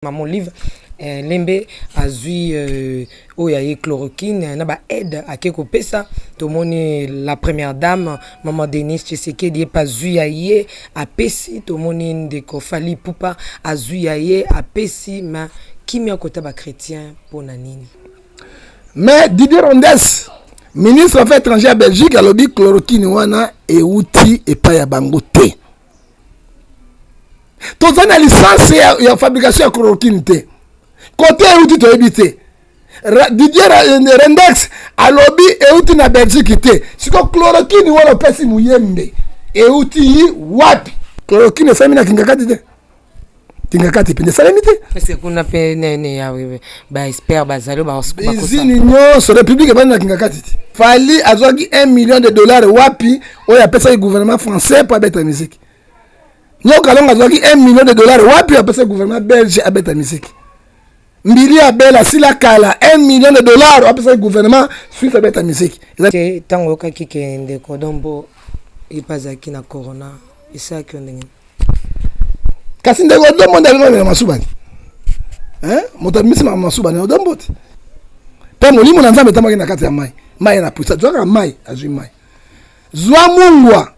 Maman Olive eh, Lembe azui euh, oyo ya ye chloroquine na ba aide ake kopesa. Tomoni la première dame maman Denise Tshisekedi ye pe azui ya ye apesi. Tomoni ndeko Fally Ipupa azui ya ye apesi, mais kimia kota ba chrétiens pona nini? Mais Didier Reynders, ministre affaires étrangères ya Belgique, alobi chloroquine wana euti epai ya bango te. Toza na licence ya fabrication ya chloroquine te. Kote euti toyebi te. Didier Reynders alobi euti na Belgique te. Siko chloroquine wana opesi Muyembe euti wapi? Chloroquine esalemi na Kingakati te. Kingakati mpenza esalemi te. Est-ce que kuna mpe nene ya ba expert bazali ba usine nyonso république ebandi na Kingakati te. Fally azwaki 1 million de dollars wapi oyo apesaki gouvernement français mpo abeta musique. Nyoka Longo azwaki 1 million de dollars wapi oyo apesaki gouvernement belge abeta musique. Mbili Abel asila kala 1 million de dollars oyo apesaki gouvernement suisse abeta musique. Te ntango oyokaki ke ndeko Dombo ye mpe azalaki na corona, esalaki yo ndenge nini? Kasi ndeko Dombo nde alingaki masuba te. Hein? Moto abimisi makambo masuba na Dombo te. Mpe molimo na Nzambe etamaki na kati ya mai. Mai na pusa, zwaka mai, azwi mai. Zwa mungwa.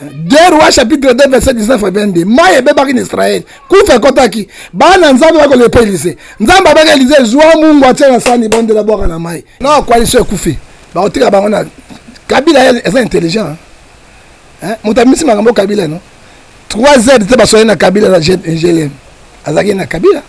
2 Rois chapitre 2 verset 19 à 22. Mai ebebaki na Israël. Kufa ekotaki. Bana Nzambe bakolepa Élisée. Nzambe abaki Élisée, zwa mungwa tia na sani bondela bwaka na mai. Non, coalition ekufi. Bakotika bango na Kabila eza intelligent. Hein? Moto abimisi makambo Kabila non? 3 heures te baswani na Kabila na GLM. Azalaki na Kabila.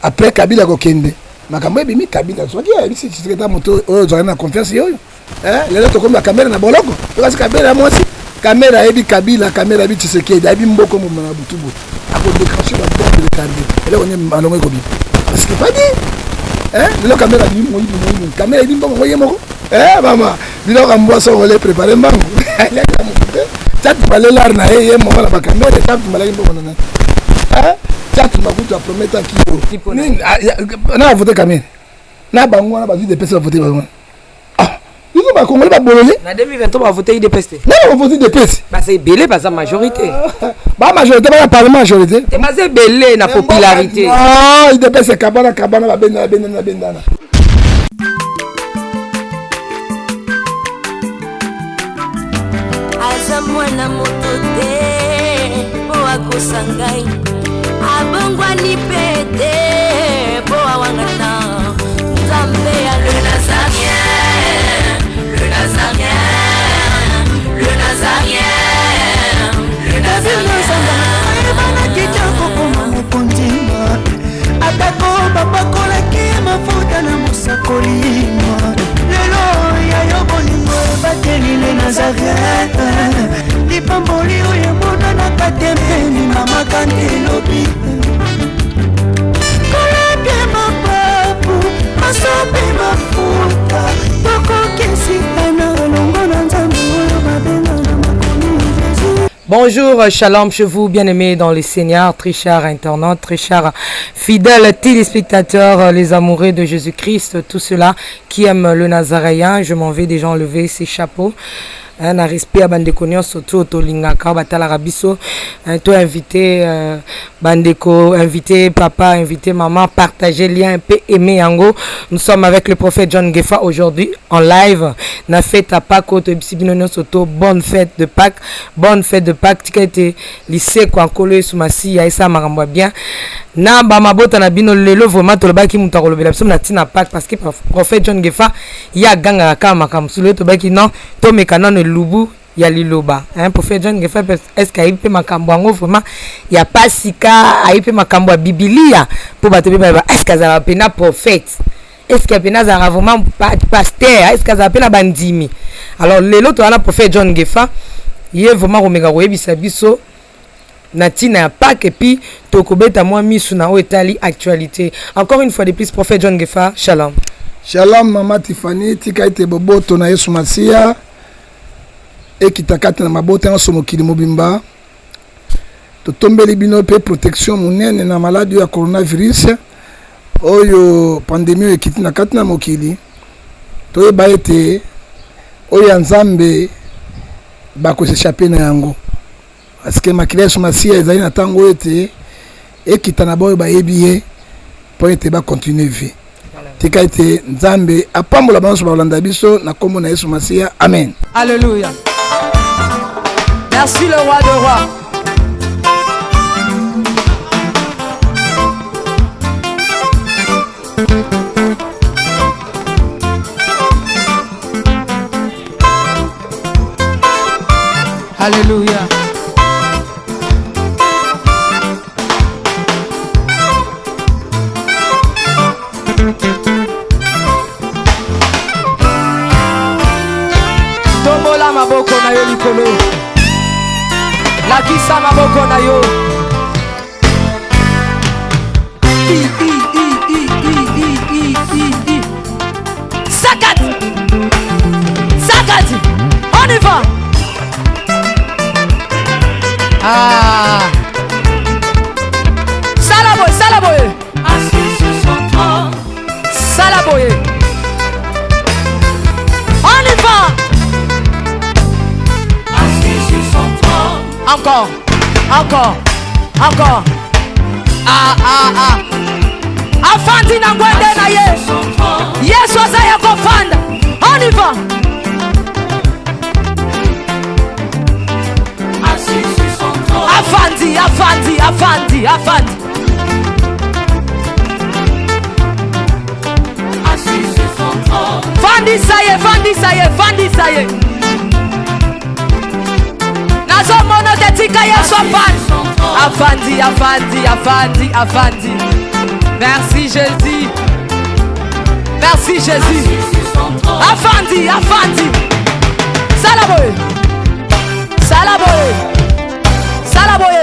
Après Kabila kokende makambo ebimi Kabila soki ayebisi Tshisekedi moto oyo ozalaki na confiance yoyo. Hein? Lelo tokomi ba Kamerhe na boloko. Tokasi Kamerhe ya mwasi. Kamerhe ayebi Kabila, Kamerhe ayebi Tshisekedi, ayebi mboko mobima na butu boye. Ako déclencher ba bombe de carnet. Eloko nini malongo ekobima. Parce que pas dit. Hein? Lelo Kamerhe ayebi moyibi moyibi. Kamerhe ayebi mbongo ye moko. Eh mama, biloko ya mbwa soko ole préparer mbangu. Aliaka moto te. Tatu balela na ye ye moko na ba Kamerhe, tatu balaki mbongo na nani. Hein? Tatu makutu a promettre ki. Nini? Na voter Kamerhe. Na bango wana bazwi UDPS ba voter bango. Ah, biso ba Congolais ba bolole. Na 2023 ba voter UDPS te. Na ba voter UDPS. Baza ebele, baza majorité. Ba majorité ba parlement majorité. Te baza ebele na popularité. Non, UDPS kabana kabana ba bendana bendana bendana. Aza mwana moto te po akosa ngai, abongwani pe te po awangana Nzambe ya le Nazarien, le Nazarien, le Nazarien, le Nazarien. Ayebanaki te akokoma mokonzi, atako bapakolaki mafuta na mosakoli. Lelo ya yo bolingo ebateli le Nazareth, lipamboli oyo emonanaka te mpeni mama kantelobi. Kolapie mapapu masopi mafuta, tokokisitana elongo na Nzambe oyo babenga na makomi Jésus. Bonjour, shalom chez vous, bien-aimés dans le Seigneur, très chers internautes, très chers fidèles téléspectateurs, les amoureux de Jésus-Christ, tous ceux-là qui aiment le Nazaréen. Je m'en vais déjà enlever ces chapeaux. Hein, na respect ya bandeko nyonso to tolingaka batalaka biso, hein, to invité bandeko, invité papa, invité maman, partager lien pe aimer yango. Nous sommes avec le prophète John Ngefa aujourd'hui en live na fête à Pâques. Toyebisi bino nyonso to bonne fête de Pâques, bonne fête de Pâques. Tika ete lisekwa Nkolo Yesu Masiya esala makambo ya bien na ba mabota na bino. Lelo vraiment tolobaki moto akolobela biso na ntina Pâques, parce que prophète John Ngefa ye agangaka kaka makambo mosusu. Lelo tolobaki non, tomeka nano elubu ya liloba, hein. Prophète John Ngefa, est-ce que ayebi mpe makambo yango vraiment ya pasika? Ayebi mpe makambo ya bibilia mpo bato mpe bayeba, est-ce que azalaka mpenza prophète? Est-ce que mpenza azalaka vraiment pasteur? Est-ce que azalaka mpe na bandimi? Alors lelo toza na prophète John Ngefa, ye vraiment komeka koyebisa biso na ntina ya Pâques, et puis tokobeta mwa misu na oyo etali actualité. Encore une fois de plus, prophète John Ngefa, shalom. Shalom mama Tiffany, tika ete boboto na Yesu Masiya ekita kati na mabota nyonso mokili mobimba. Totombeli bino pe protection monene na maladi ya coronavirus oyo pandemie oyo ekiti na kati na mokili. Toyeba ete oyo ya Nzambe bakosechapper na yango, parce que makila ya Yesu Masiya ezali na ntango oyo ete Ekita na baoyo bayebi ye mpo ete ba continuer vie. Tika ete Nzambe apambola banso bakolanda biso na nkombo na Yesu Masiya. Amen. Alléluia. Merci le roi de rois. Alléluia. Tombola maboko na yo likolo. Lakisa maboko na yo. I, I, I, I, I, I, I, I, I. Sakati. Sakati. On y va. Ah. Sala boye, sala boye. Assis sur son trône. Sala boye. On y va. Assis sur son trône. Encore. Encore. Encore. Ah ah ah. Afandi na ngwende na ye. Yesu aza ya kofanda. On y va. Afandi, afandi, afandi, afandi. Fandisa ye, fandisa ye, fandisa ye. Nazomona te tika Yesu afandi. Afandi, afandi, afandi, afandi. Merci Jésus. Merci Jésus. Afandi, afandi. Sala boye. Sala boye. Sala boye.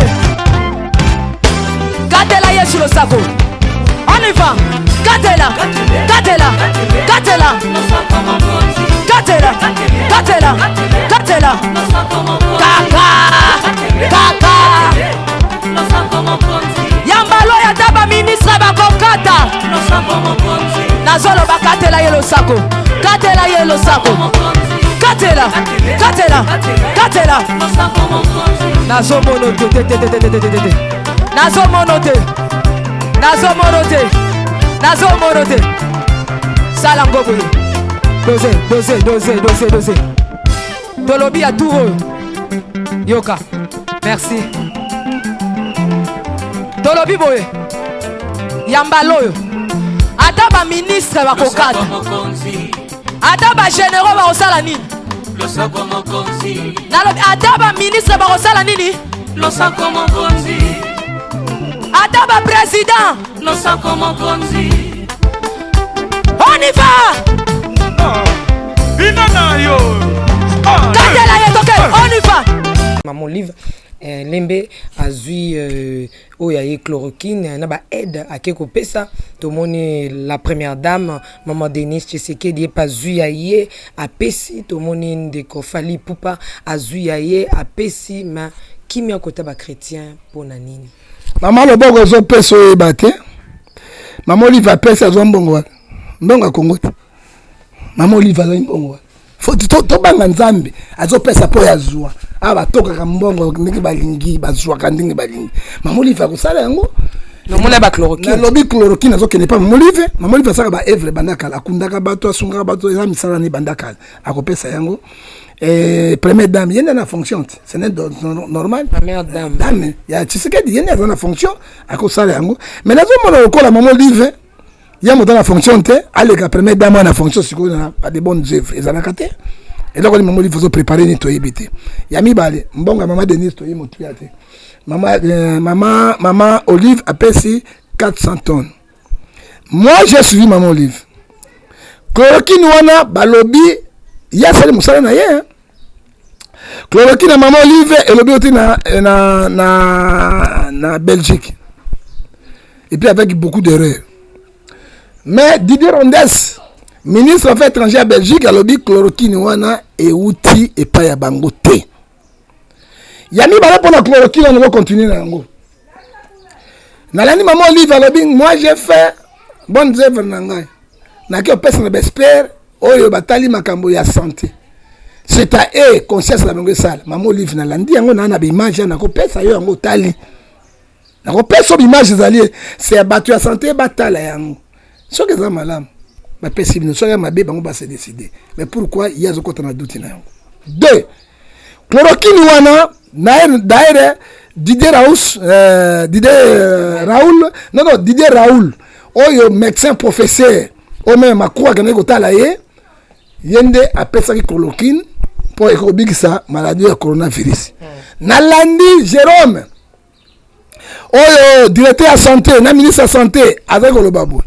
Katela Yesu losako. On y va. Katela. Katela. Katela. Katela. Katela. Katela. Kaka. Kaka. Yambalo ya taba ministre bakokata. Nazoloba katela ye losako. Katela ye losako. Katela. Katela. Katela. Nazomono te te te te te te te te te. Nazomono te. Nazomono te. Nazomono te. Sala ngo boye. Doze, doze, doze, doze, doze. Tolobi ya tour oyo. Yoka. Merci. Tolobi boye. Ya mbala oyo. Ata ba ministre bakokata. Ata ba généraux bakosala nini? Nalobi ata ba ministre bakosala nini? Losako mokonzi. Ata ba président. Losako mokonzi. On y va. Bina na yo. Katela ye toke, on y va. Maman Olive Lembe azui oyo ya ye chloroquine na ba aide ake kopesa. Tomoni la première dame maman Denise Tshisekedi ye pa azui ya ye apesi. Tomoni ndeko Fally Ipupa azui ya ye apesi. Mais kimia kota ba chrétien pona nini? Maman loboko ezopesa oyeba te. Maman Olive apesi azwa mbongo wapi? Mbongo ya Congo te. Maman Olive azwa mbongo wapi? Faut tobanga Nzambe azopesa po ya zwa. Awa batokaka mbongo ndenge balingi, bazwaka ndenge balingi. Maman Olive akosala yango. Nomona ba chloroquine. Nalobi chloroquine azokende pa Maman Olive. Maman Olive asalaka ba œuvre banda kala, akundaka bato, asungaka bato, eza misala ne banda kala. Akopesa yango. Première dame, ye nde na fonction te. Ce n'est normal. Première dame. Dame ya Tshisekedi, ye nde aza na fonction, akosala yango. Mais nazomona lokola Maman Olive, ye moto na fonction te, aleka première dame na fonction sikoyo na ba de bonnes œuvres ezalaka te. Eloko ni Maman Olive ozo préparer ni toyebi te. Ya mibale, mbongo ya Maman Denise toyebi motuya te. Mama Olive apesi 400 tonnes. Moi j'ai suivi Maman Olive. Chloroquine wana balobi ya asali mosala na ye, hein. Chloroquine ya Maman Olive elobi oti na Belgique. Et puis avec beaucoup d'erreurs. Mais Didier Reynders, ministre des Affaires étrangères ya Belgique, alobi chloroquine wana euti epai ya bango te. Ya mibale mpona chloroquine wana continuer na yango. Nalandi Maman Olive alobi moi j'ai fait bonne œuvre na ngai. Naki opesa na ba expert oyo batali makambo ya santé. C'est à eux conscience na bango esala. Maman Olive nalandi yango na ba image na kopesa yo yango tali. Nakopesa image ezali se ya bato ya santé, batala yango. Soki eza malamu, bapesi bino. Soki ya mabe, bango base décider. Mais pourquoi ye azokɔta na doute na yango? Deux, chloroquine wana, d'ailleurs Didier Raoul, Didier Raoul, non, non, Didier Raoul oyo médecin professeur oyo même Macron akendaki kotala ye, ye nde apesaki chloroquine mpo ekobikisa maladie ya coronavirus. Nalandi Jérôme oyo directeur ya santé na ministre ya santé azali koloba boye: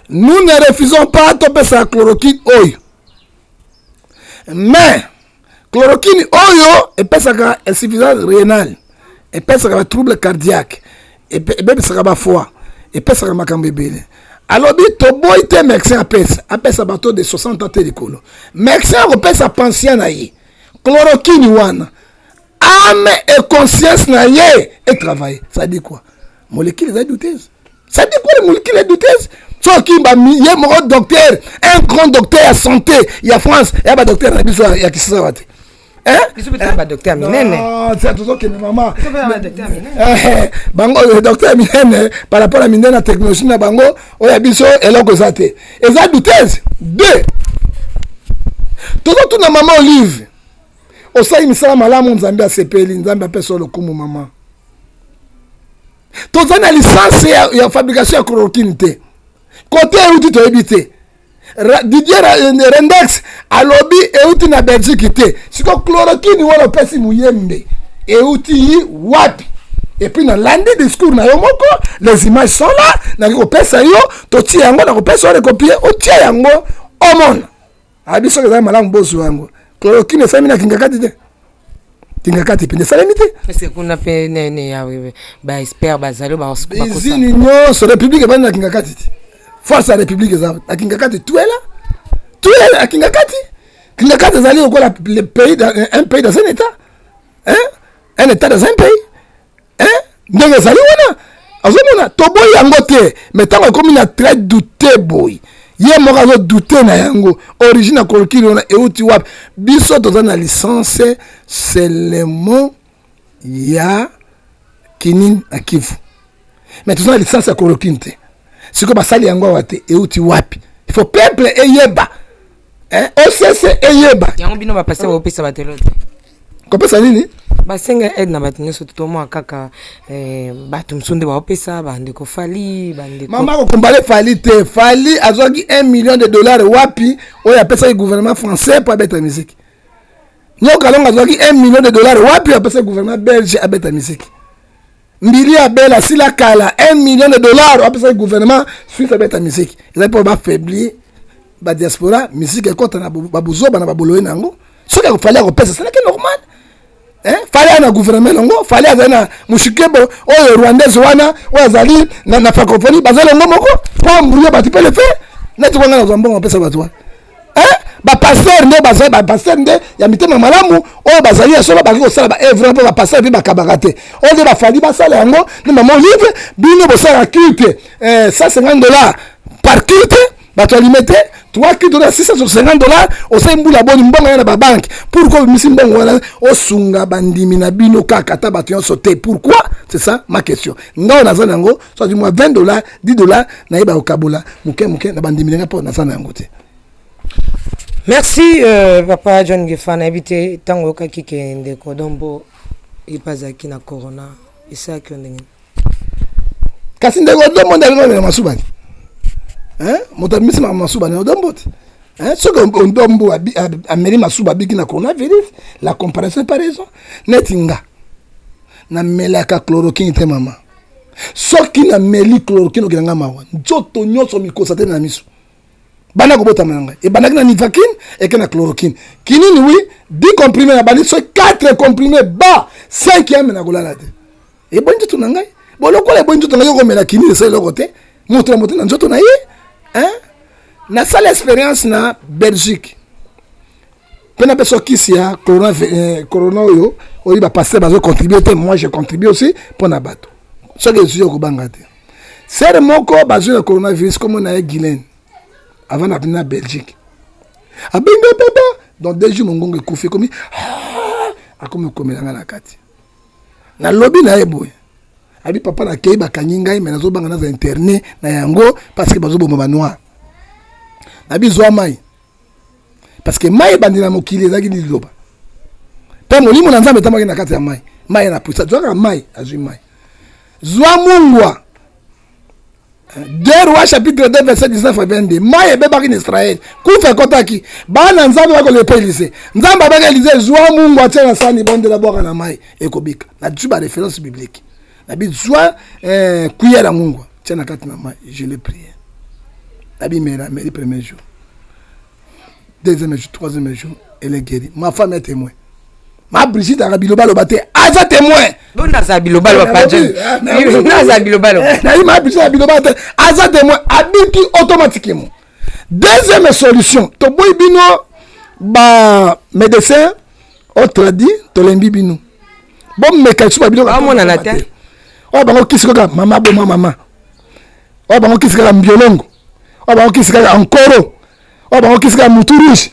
"Nous ne refusons pas topesa chloroquine oyo, mais chloroquine oyo epesaka insuffisance rénale, epesaka batrouble cardiaque, ebebisaka bafoie, epesaka makambo ebele." Alobi toboyi te médecin apesa bato de 60 ans te likolo. Médecin akopesa patient na ye chloroquine wana, âme et conscience na ye etravaille. Ça dit quoi? Molécule ezali douteuse. Ça dit quoi, les molécules est douteuse? Soki ye moko docteur, un grand docteur ya santé ya France, ya badocteur na biso ya Kisasa te. Badocteur minene. Tozokende, mama. Bango docteur minene par rapport na minene na technologie na bango, oyo ya biso eloko eza te, eza douteuse. Deux, tozotuna mama Olive: osali misala malamu, Nzambe asepeli, Nzambe apesa lokumu. Mama, toza na licence ya fabrication ya chloroquine te. Kote euti, toyebi te. Didier Reynders alobi euti na Belgique te. Siko chloroquine wana opesi Muyembe euti wapi? Et puis nalandi discours na yo moko, les images sont là. Naki kopesa yo, totia yango, na kopesa yo recopier, otia yango, omona. Abi soki ezali malamu, bozwa yango. Chloroquine esalemi na Kingakati te, Kingakati mpenza esalemi te. Ese kuna mpe nene ya baexpert bazali? Usine nyonso, république ebandi na Kingakati te. Force ya république eza na Kingakati. Tuela tuela na Kingakati. Kingakati ezali lokola le pays, un pays dans un état, hein? Un état dans un pays, hein? Ndenge ezali wana, azomona toboyi yango te. Mais ntango ekomi na très doute boye, ye moko azodouter na yango. Origine ya chloroquine wana euti wapi? Biso toza na licence seulement ya kinine na Kivu, mais toza na licence ya chloroquine te. Sikoyo basali yango awa te, euti wapi? Il faut peuple eyeba, OCC eyeba. Yango bino bapasteur bopesa bato elo te? Kopesa nini? Basenga aide na bato nyonso. Totomwa kaka bato mosusu nde baopesa, bandeko Fally, bandeko. Mama, kokombale Fally te. Fally azwaki 1 million de dollars wapi, oyo apesaki gouvernement français mpo abeta musique? Nyoka Longo azwaki 1 million de dollars wapi, oyo apesaki gouvernement belge abeta musique? Mbili Abel asila kala, 1 million de dollars oyo apesaki gouvernement suisse abeta musique? Ezali mpo bafaiblir badiaspora, musique ekɔta na babuzoba na baboloye na yango. Soki Fally akopesa, esalaki normal. Fally aza na gouvernement elongo, Fally azali na Mushikiwabo oyo rwandaise wana oyo azali na francophonie, baza elongo moko mpo embrouiller bato. Mpe le fait neti kwanga nazwa mbongo apesa bato wana, bapasteur nde bazali bapasteur nde ya mitema malamu oyo bazali ya solo, bakoki kosala baœuvre mpo bapasteur mpe bakabaka te. Oyo nde baFally basala yango nde mama Olive. Bino bosala culte 150 $ par culte, bato alime te. Trois culte na 650 $, osali mbula boni? Mbongo ya na babanke, pourquoi obimisi mbongo wana osunga bandimi na bino kaka, ata bato nyonso te? Pourquoi? C'est ça ma question. Ngai oyo naza na yango, soit mwa 20 $, 10 $, nayeba kokabola moke moke na bandimi na ngai, mpo naza na yango te. Merci, papa John Ngefa. Nayebi te, ntango oyokaki ke ndeko Dombo epe azalaki na corona, esalaki yo ndenge? Kasi ndeko Dombo nde alingi masuba te, moto abimisi masuba na Odombo te. Soki Odombo ameli masuba, abiki na coronavirus, la comparaison par raison. Neti nga namelaka chloroquine te, mama. Soki nameli chloroquine, okenda nga mawa, nzoto nyonso mikosa te na miso. Banda kobotama na ngai, ebandaki na Nivaquine, eke na chloroquine. Kinini, oui, 10 comprimé na bandi, soki 4 comprimé ba 5e na kolala te. Eboyi nzoto na ngai. Bo lokola eboyi nzoto na ngai, okomela kinini esa eloko te. Moto na moto na nzoto na ye. Nasala expérience na Belgique mpe napesa kisi ya corona, corona oyo oyo bapasteur bazocontribue te. Moi, je contribue aussi mpo na bato. Soki ezwi, okobanga te. Sœur moko bazwi na coronavirus, kombo na ye Guylaine. Avant na na Belgique, abengi papa. Dans 2 jours, mongongo ekufi, ekomi, akomi komelanga na kati. Nalobi na ye boye. Abi papa nakei, bakangi ngai, me nazobanga naza interne na yango parce que bazoboma banoir. Nabi zwa mai, parce que mai ebandi na mokili ezalaki liloba, mpe molimo na Nzambe etambaki na kati ya mai. Mai na puisa, zwaka mai, azwi mai. Zwa mungwa. 2 Rois chapitre 2 verset 19 à 22. Mai ebebaki na Israël, kufa ekɔtaki, bana Nzambe bakolepa Elize. Nzambe abaki Elize: zwa mungwa, atia na sani, bondela, bwaka na mai, ekobika. Nazwi baréférence biblique. Nabi zwa cuillère ya mungwa, tia na kati na mai. Je l'ai prié. Nabi mela, meli premier jour, deuxième jour, troisième jour, elle est guérie. Ma femme est témoin. Ma Brigitte aka biloba aloba te, aza témoin. Bo naza biloba loba pa John, naza biloba loba. Nayi ma Brigitte biloba te, aza témoin. Abiki automatiquement. Deuxième solution, toboyi bino ba médecin otradi, tolembi bino, bomeka lisusu babiloko. Bamonana te. Oyo bango kisi kaka mama boma mama, oyo bango kisi kaka mbiolongo, oyo bango kisi kaka ankoro, oyo bango kisi kaka mutu rouge,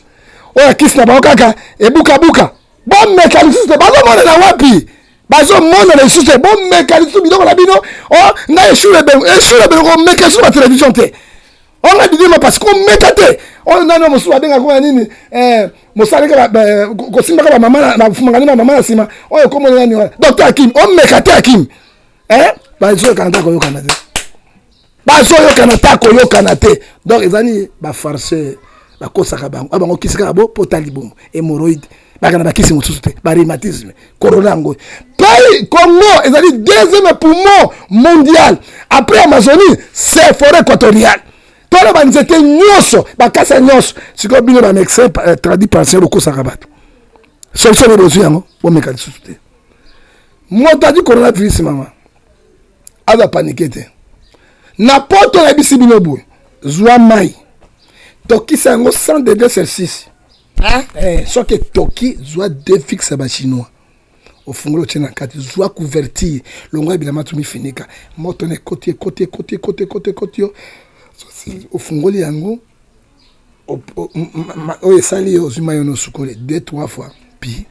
oyo kisi na bango kaka ebukabuka. Bomeka lisusu te. Bazomonana wapi? Bazomonana lisusu te. Bomeka lisusu biloko na bino. O ngai esure ebengo, esure ebengo, komeka lisusu batelevizio te. O ngai didima parce komeka te. Oyo nani mosusu babengaka oyo nini, mosali kaka kosimbaka bamama, bafumaka nini, bamama na nsima. Oyo komona nani wana, docteur Akim, omeka te. Akim bazoyokana te, koyokana te, bazoyokana te, koyokana te. Donc ezali bafarceur, bakosaka bango. Oyo bango kisi kaka bo pota libumu, hémorroïde, baka na bakisi mosusu te, barhumatisme, corona yango. Pays Congo ezali deuxième poumon mondial après Amazonie, c'est forêt équatoriale. Tona banzete nyonso, bakasa nyonso. Sikoyo bino bamédecin tradipraticien bokosaka bato. Solution nde bozwi yango, bomeka lisusu te. Moto adi coronavirus, mama, aza paniqué te. Na poto nayebisi bino boye: zwa mai, tokisa yango 100 degré Celsius. Soki etoki, zwa deux fixe ya bachinois, ofungoli, otie na kati. Zwa couverture, longola bilamba, tumi finika moto na ekoti, ekoti, ekoti, ekoti, ekoti, ekoti yo. Ofungoli yango, oyo esali yo, ozwi mai ono, osukoli deux, trois fois. Puis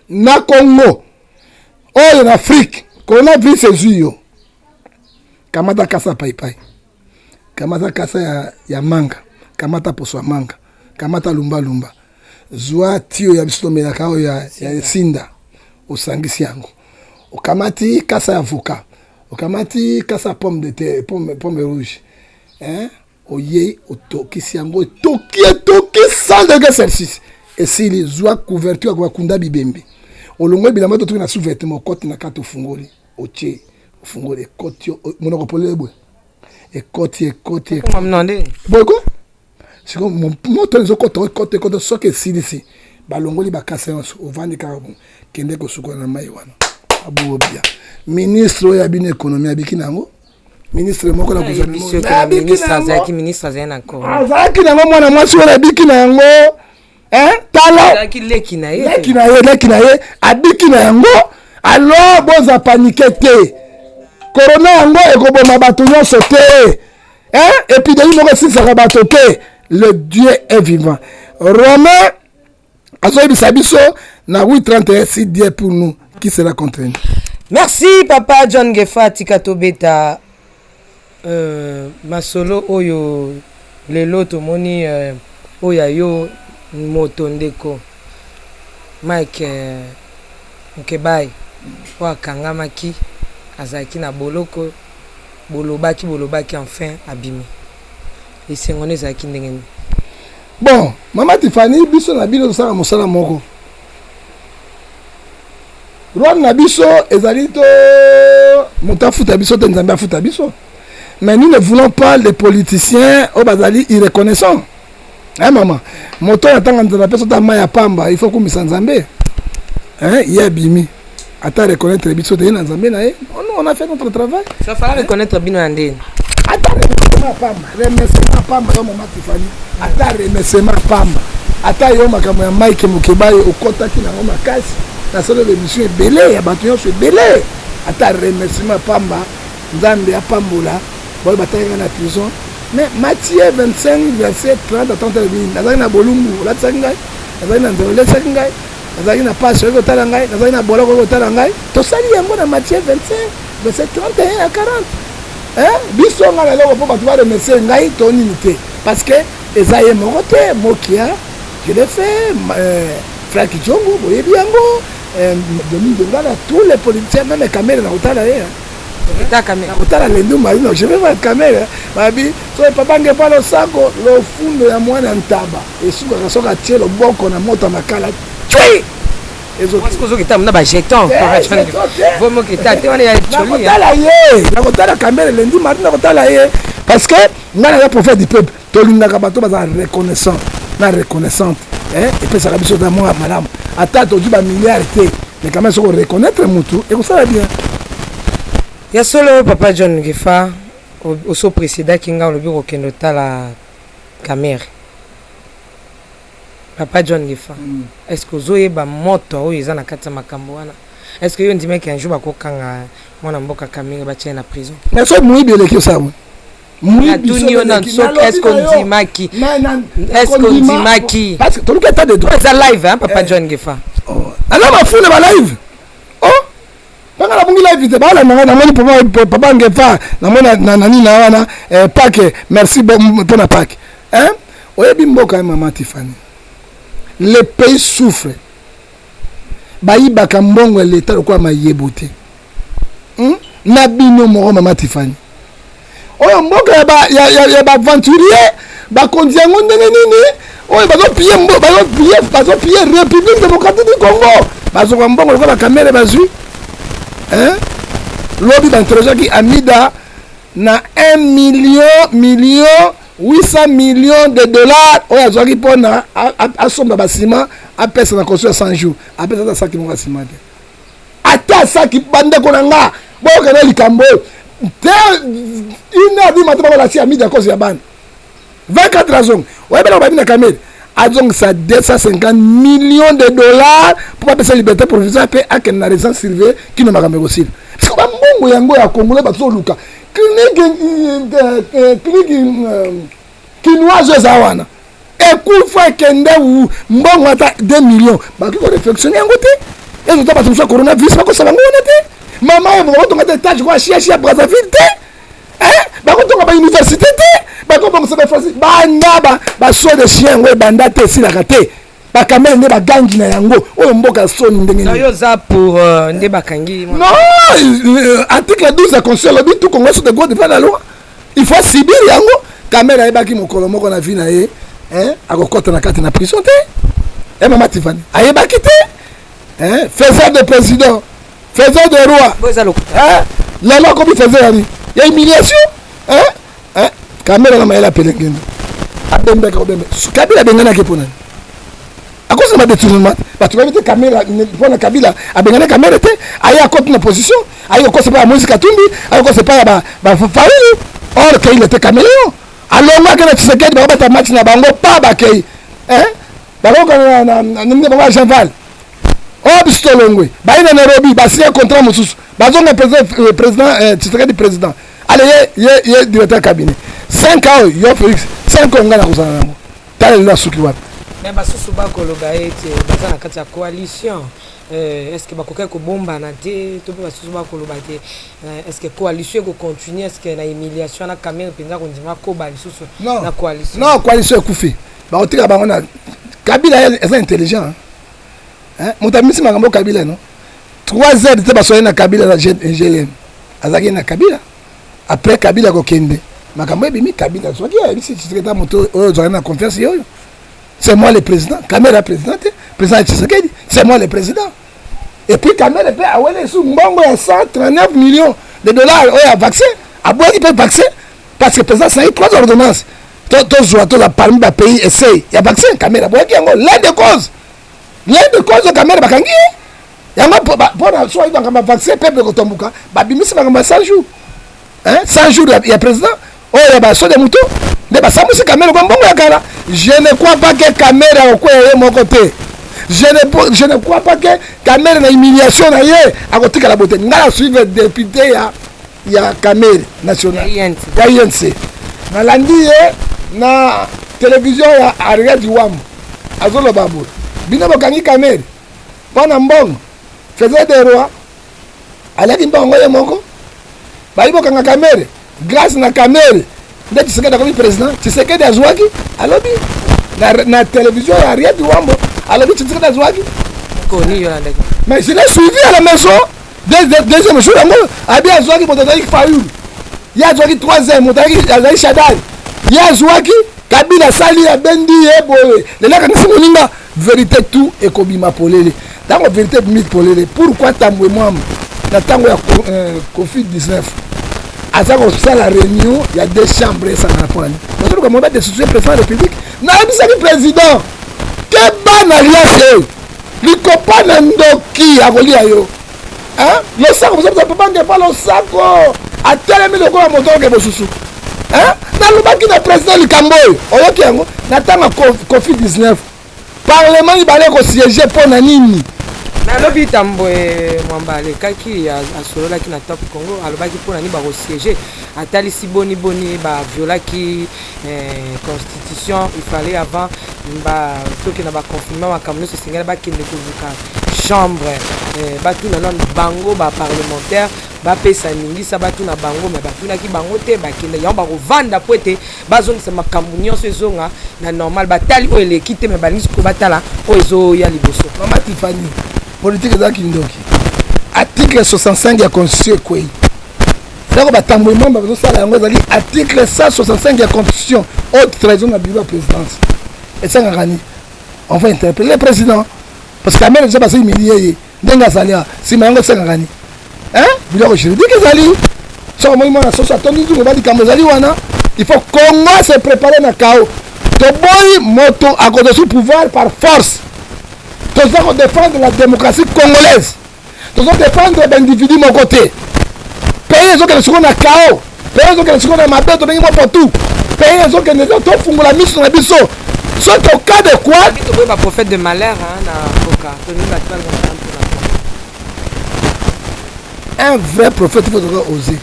na Congo oyo, na Afrique, coronavirus ezwi yo, kamata kasa paipai, kamata kasa ya manga, kamata poso ya manga, kamata lumbalumba, zwa tio ya biso tomelaka oyo ya sinda, osangisi yango, okamati kasa ya avocat, okamati kasa ya pomme de terre, pomme rouge, hein? Oyei, otokisi yango, etoki, etoki 100 degré Celsius, esili. Zwa couverture ya bakunda bibembe, olongoli bilamba, totoki na sous-vêtement, okoti na kati, ofungoli, otie, ofungoli, ekoti yo monoko polele boye, ekoti, ekoti boyeko. Sikoyo moto ezokota, ekota, ekota. Soki esilisi, balongoli bakasa nyonso, ovandi kaka bon, kende kosukola na mai wana abobia. Ministre oyo ya bino économie abiki na yango, ministre moko na gouvernement azalaki ministre, azali na azalaki nango. Mwana mwasi oyo abiki na yango, tala. Leki na ye. Leki na ye, leki na ye abiki na yango. Alors boza paniqué te. Corona yango ekoboma bato nyonso te. Épidémie moko esilisaka bato te. Le Dieu est vivant. Romain azoyebisa biso na 8:31: si Dieu pour nous, qui sera contre nous? Merci, papa John Gefa. Tika tobeta masolo oyo lelo tomoni oyo ya yo moto ndeko Mike Mukebayi oyo akangamaki, azalaki na boloko. Bolobaki, bolobaki, enfin abimi. Esengo nde ezalaki ndenge nini? Bon, mama Tifani, biso na bino tosala mosala moko. Rwanda na biso ezali to moto afuta biso te, Nzambe afuta biso. Mais nous ne voulons pas les politiciens oyo bazali irreconnaissant. Hein, mama, moto oyo atanga Nzambe apesa ata mai ya pamba, il faut kumisa Nzambe. Hein, ye abimi, ata reconnaître biso te, ye na Nzambe na ye. Nous, on a fait notre travail. Ça fallait reconnaître bino ya ndeni? Ata remerciement pamba, remerciement pamba. Yo mama Tifani, ata remerciement pamba. Ata yo makambo ya Mike Mukebayi okɔtaki nango makasi, nasala baémission ebele ya bato nyonso ebele. Ata remerciement pamba, Nzambe apambola baoyo bataki ngai na prison. Mais Matthieu 25 verset 30 à 30 alobi: nazalaki na bolumbu, olatisaki ngai; nazalaki na nzala, olesaki ngai; nazalaki na pasi, oyoki kotala ngai; nazalaki na boloko, oyoki kotala ngai. Tosali yango na Matthieu 25. Verset 31 à 40. Hein? Biso nga na eloko mpo bato baremercie ngai to nini te, parce que eza ye moko te. Mokia, je l'ai fait, Frank Djongo, boyebi yango, Domine Dongala, tous les politiciens, même Kamere na kotala ye. Nakotala lendu mali, non, je vais voir Kamere. Babi so papa Ngefa, losako lofundo ya mwana ntaba esukaka soki atie loboko na moto ya makala tui. Ozokita na bajeton. Nakotala ye, nakotala Kamere lundi, mardi, nakotala ye, parce que ngai naza prophète du peuple. Tolingaka bato bazala reconnaissant na reconnaissante, epesaka biso ta mwa malamu. Ata tozwi bamilliard te, mais quand même soki oreconnaître motu, ekosala bien. Ya solo, papa John Ngefa, oso précédaki nga, olobi kokende otala Kamere. Papa John Ngefa, est ce que ozoyeba moto oyo eza na kati ya makambo wana? Est ce que yo ndimaki un jour bakokanga mwana mboka Kamere, batia ye na prison? Mais soki moyibi eleki, osala Natuni yo na soki est ce que ondimaki, est ce que ondimaki? Parce que toluki état de droit. Eza live, hein, papa John Ngefa. Aza bafule ba live. Oh, mpanga nabungi live te, balanda ngai. Namoni papa Ngefa, namoni nani na wana pake. Merci mpona pake. Oyebi mboka ya mama Tifani, le pays souffre. Bayibaka mbongo ya leta lokola mayebo te, Na bino moko, mama Tifani, oyo mboka ya baaventurier. Bakonzi yango ndenge nini oyo bazopiller République démocratique du Congo? Bazwaka mbongo lokola bakamere bazwi. Lobi bainterrogeaki Amida na 1 million 800 millions de dollars oyo azwaki mpona asomba basima, apesa na construction ya 100 jours. Apesa ata saki moko ya nsima te, ata saki. Bandeko na nga, boyokana likambo oyo te. 1 heure du matin, bakolasi Amida cause ya bana 24. Azonga, oyebela babi na Kamere azongisa 250 millions de dollars mpo bapesa liberté provisoire mpe akende na résidence surveillée kino makambo ekosila. Parce que bambongo yango ya Congolais, bazoluka clinique kinoise eza wana, ekufa, ekende mbongo ata 2 millions, bakoki koréflexionne yango te. Ezota bato mosusu ya coronavirus, bakosala yango wana te. Mama oyo bakotonga te étage kwa shiashi ya Brazzaville te, bakotonga bauniversité te, bakobongisa bafrasi banda basaut de chien yango ebanda te, esilaka te. Bakamere nde bagangi na yango. Oyo mboka ya soni ndenge nini? Yo oza pour nde bakangi? Non, article 12 ya constitution elobi tout Congolais sont égaux devant la loi. Il faut subir yango. Kamere ayebaki mokolo moko na vie na ye akokɔta na kati na prison te. E mama Tifani, ayebaki te. Faiseur de président, faiseur de roi, lelo akomi faiseur yani ya humiliation. Kamere na mayele apelengendo, abembeka obembe. Kabila abenganaki mpo nani? Akosa na badétournement. Bato bayebi te Kamere mpona Kabila abengani Kamere te. Aye akoti na position, aye kokosa epai ya Moïse Katumbi, aye kokosa epai ya bafayulu, or que il était caméléon. Alongwaki na Tshisekedi, bakobeta match na bango pa bakei bakokana nde bango ya Jean Val. Oyo biso tolongwe, baye na Nairobi, basigné contrat mosusu, bazonga président Tshisekedi président. Ale ye directeur cabinet 5 ans oyo, yo Félix 5 oyo, ngai nakozala nango. Tala lelo asuki wapi? Me basusu bakoloba ete baza na kati ya coalition. Est ce que bakokaki kobombana te? To mpe basusu bakoloba te, est ce que coalition ekocontinue? Est ce que na humiliation na Kamere mpenza kondima koba lisusu na coalition? Non, coalition ekufi. Bakotika bango na Kabila. Eza intelligent moto amisi makambo. Kabila no 3 heures te, basoye na Kabila na GLM, azalaki na Kabila. Après Kabila kokende, makambo ebimi. Kabila azwaki, ayebisi Tshisekedi, moto oyo ozwaki na confiance ye oyo, c'est moi le président. Kamere président te, président ya Tshisekedi, c'est moi le président. Et puis Kamere mpe awele esu mbongo ya 139 millions de dollars oyo ya vaccin. Abwaki mpe vaccin parce que président asangi trois ordonnances, tozwa, toza parmi bapays essai ya vaccin. Kamere abwaki yango, l'un de cause Kamere bakangi ye yango mpona so ayi makambo ya vaccin, peuple kotomboka, babimisi makambo ya 100 jours, 100 jours ya président oyo ya basaut de mouton nde basambusi Kamere kwa mbongo ya kala. Je ne crois pas que Kamere akokwea ye moko te. Je ne crois pas que Kamere na humiliation na ye akotikala bote. Ngai na suivre député ya Kamere national ya UNC, nalandi ye na télévision ya Ariel Wambo, azoloba boye: bino bokangi Kamere mpo na mbongo. Faiseur de roi, alaki mbongo ye moko. Bayi bokanga Kamere, grâce na Kamere nde Tshisekedi akomi président. Tshisekedi azwaki alobi na, na télévision ya Henriette Wambo alobi Tshisekedi azwaki. Mais je l'ai suivi à la maison. Deuxième jour yango abi azwaki moto azalaki Fayulu, ye azwaki troisième moto azalaki Shadary, ye azwaki Kabila asali abendi ye boye lelo akangisi moninga. Verite tout ekobima polele ntango verite ebimi polele. Pourquoi Tambwe Mwamba na ntango ya Covid 19 aza kosala réunion ya deux chambres esangana mpo na nini? Bazoluka moyen badestitue président ya république. Nayebisaki président keba na alliance oyo, likopa na ndoki akolia yo. Losako bozobuza papa ngepa losako atelemi lokola moto oke bosusu. Nalobaki na président likambo oyo oyoki yango na ntango ya Covid 19, parlement mibale ekosiége mpo na nini? Nalobi Tambwe Mwamba alekaki asololaki na Top Congo, alobaki mpo na nini bakosiége, atalisi boni boni baviolaki constitution. Il fallait avant soki na baconfinement makambo nyonso esengeli bakende koluka chambre, batuna nanu bango baparlementaire, bapesa ningisa, batuna bango. Me batunaki bango te, bakende yango bakovanda po ete bazongisa makambo nyonso ezonga na normal. Batali oyo eleki te, me balingi sikoyo batala oyo ezoya liboso. Mama Tifani, politique eza kindoki. Article 65 ya constitution ekwei. Eloko batambwe mwamba bazosala yango ezali article 165 ya constitution, haute trahison na bureau ya présidence. Esengaka nini? On va interpeller le président parce que Amene deja baza humilie ye ndenge azali awa. Nsima yango esengaka nini? Biloko juridique ezali. Soki omoni mwana soso atondi nzungu, ba likambo ezali wana. Il faut Congo se préparer na chaos. Toboyi moto akozwa su pouvoir par force. Toza kodéfendre la démocratie congolaise, tozo défendre baindividu moko te. Pays ezokende sikoyo na chaos, pays ezokende sikoyo na mabe, tobengi mwa potu. Pays ezokende, tofungola miso na biso soki au cas de quoi. Toboyi baprophète de malheur na mboka, tolingi bato balingaka. Un vrai prophète, il faut oser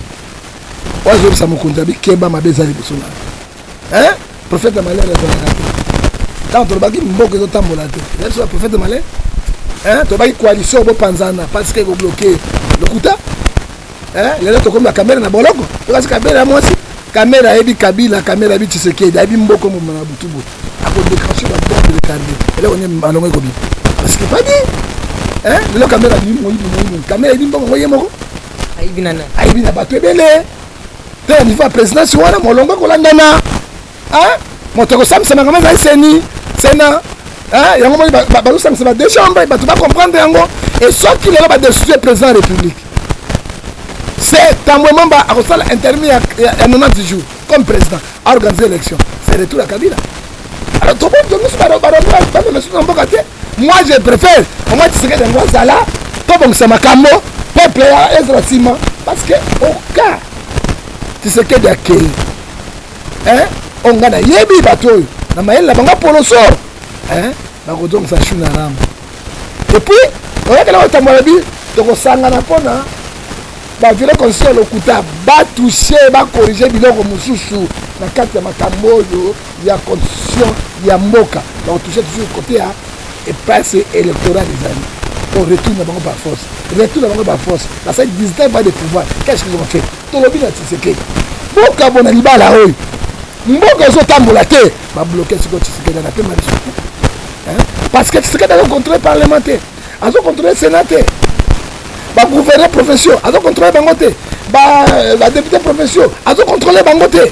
oyo azobisa mokonzi abi keba, mabe eza liboso na. Prophète ya malheur ezalaka te. Ntango tolobaki mboka ezotambola te, eza biso baprophète de malheur? Tolobaki coalition bopanzana parce que ekobloke, lokuta. Lelo tokomi bakamere na boloko. Tokasi kamere ya mwasi, kamere ayebi Kabila, kamere ayebi Tshisekedi, ayebi mboka mobima na butu boye akodéclenche babombe retardé, eloko nde malongo ekobima parce que pas dit. Lelo kamere ayebi moyibi, moyibi kamere ayebi mbongo ngo ye moko. Ayibi na nani? Ayebi na bato ebele te na niveau ya présidence wana. Molongo ekolandana, moto akosambisa makambo ezali seni sena. Yango moni bazosambisa ba deux chambres, bato bacomprendre yango. Et soki lelo badestitue président ya république, c'est Tambwe Mwamba akosala intérim ya 90 jours comme président, aorganiser élection, c'est retour ya Kabila. Alors tobotomiso bamema susu na mboka te. Moi je préfère omoi Tshisekedi yango azala, tobongisa makambo, peuple ya ezala nsima, parce que au cas Tshisekedi akei, oyo ngai nayebi bato oyo na mayele na bango poloso, bakozongisa shu na ramba. Et puis oyakela kotambola bi tokosangana mpona baviole constitution ya lokuta, batouche, bakorige biloko mosusu na kati ya makambo oyo ya constitution ya mboka. Bakotouche toujours côté ya espace électoral ezali au retour na bango par force, retour na bango par force. Basali 19 ans de pouvoir, qu'est-ce qu'ils ont fait? Tolobi na Tshisekedi mboka na libala oyo mboka ezotambola te, babloke sikoyo Tshisekedi na pema biso te, parce que Tshisekedi azocontrôle parlement te, azocontrôle sénat te, bagouverneur provinciaux azocontrôle bango te, badéputé provinciaux azocontrôle bango te,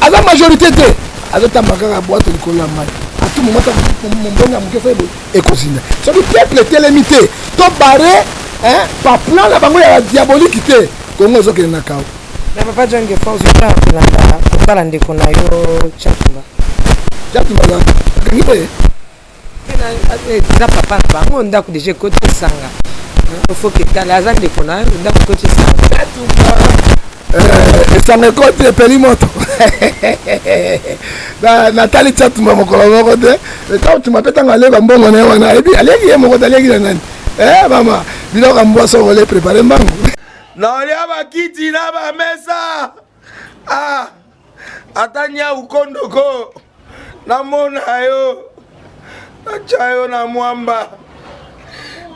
aza majorité te, azotambola kaka bwato likolo ya mai. Atu moment mombongo ya moke esali boye ekozinda. Soki peuple etelemi te, to bare baplan na bango ya diabolike te, Kongo ezokende na kao. Na papa John Gefa, ozokala kolanda kotala ndeko na yo Tshatumba. Tshatumba akangi mpe. Eza papa na bango, ndako deja ekoti esanga, ofoki etala aza ndeko na yo, ndako ekoti esanga. Esanga ekoti, epeli moto. Natali Tshatumba mokolo moko te. Tshatumba mpe ntango aleba mbongo na ye wana, ayebi alieki ye moko te, alieki na nani? Mama, biloko ya mbwa soko ole prépare mbangu. Naolia bakiti na bamesa, ah, ata nyau kondoko namona yo, natya yo na mwamba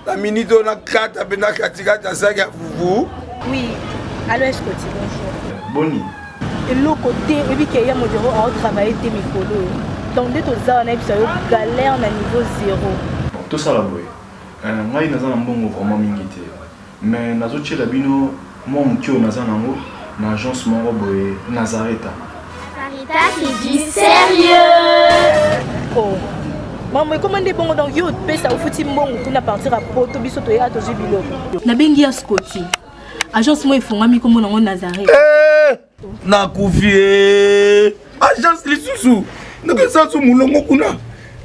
na minute oyo, nakata mpe na katikati ya saki ya fufu. Oui. Allo Escoti, bonjour. Boni. Eloko te, oyebi ke ya modero ao travailler te mikolo oyo. Donc nde toza wana yebisa yo galère na niveau zéro. Bon, tosala boye. Euh, ngai naza na mbongo vraiment mingi te. Mais nazotiela bino mwa moke oyo naza nango na agence moko boye Nazareta. Sarita c'est du sérieux. Oh. Maman ekoma nde bongo donc yo opesa ofuti mbongo kuna partir ya poto biso toya tozwi biloko. Nabengi ya Scotty. Agence moko efongwami kombo nango Nazareth. Eh, nakufi eh. Agence lisusu nakesa su mulongo kuna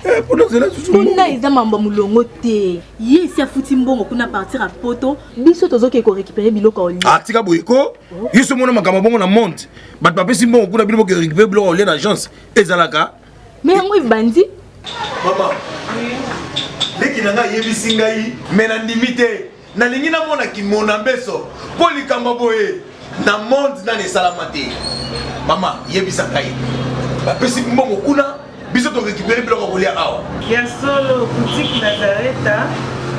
eh, mpo nazela susu kuna eza mambo ya mulongo te ye esi afuti mbongo kuna partir ya poto biso tozokende korécupere biloko ya olia ah, tika boye ko oh. yo so omona makambo bongo na monde bato bapesi mbongo kuna bino boke récupere biloko ya olia na agence ezalaka me yango ebandi mama leki na ngai ayebisi ngai me nandimi te nalingi namona kimona mbeso mpo likambo boye na monde nani esalama te mama yebisa ngai bapesi mbongo kuna biso torécupere biloko ya kolia awa ya solo boutique nazareta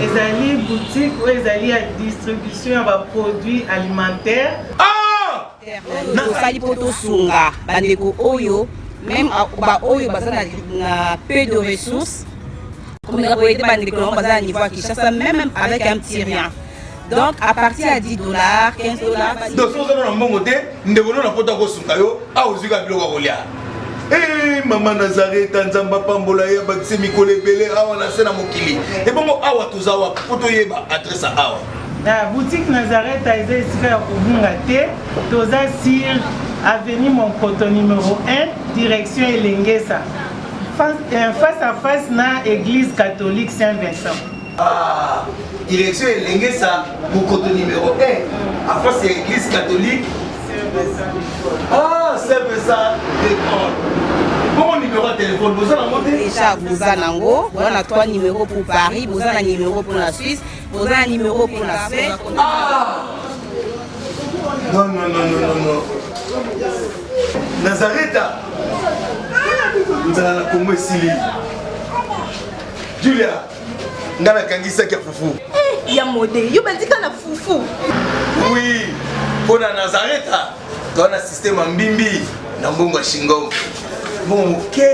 ezali boutique oyo ezali ya distribution ya baproduit alimentaire ah! Tosali mpo tosunga bandeko oyo meme baoyo baza na peu de ressources komeka koyede bandeko nango baza na niveau ya Kinshasa meme avec un petit rien donc à partir ya 10 dollars, 15 dollars. Donc soki oza na mbongo te, ndeko no na poto akosunga yo awa ozwi kaka biloko ya kolia. Hey, mama Nazareta, Nzambe apambola ye, abakise mikolo ebele awa na se na mokili. Ebongo awa toza wapi mpo toyeba adresse ya awa? Na boutique Nazareth eza esika ya kobunga te, toza sur avenue Monkoto numero 1 direction Elengesa face, face à face na église catholique Saint-Vincent. Ah, direction Elengesa Monkoto numéro 1 à face ya église catholique Ah, Saint-Vincent de Paul. Bongo numéro ya téléphone boza nango te? Déjà boza nango, boza na 3 numéros pour Paris, boza na numéro pour la Suisse, boza na numéro pour la Suède. Ah! Non, non, non, non, non, non. Nazareta. Nzala na Congo esili. Julia, nga nakangisaki ya fufu. Eh, ya mode, yo bandika na fufu. Oui, mpo na Nazareta, toza na système ya mbimbi na mbongo ya shingom. Mbongo moke.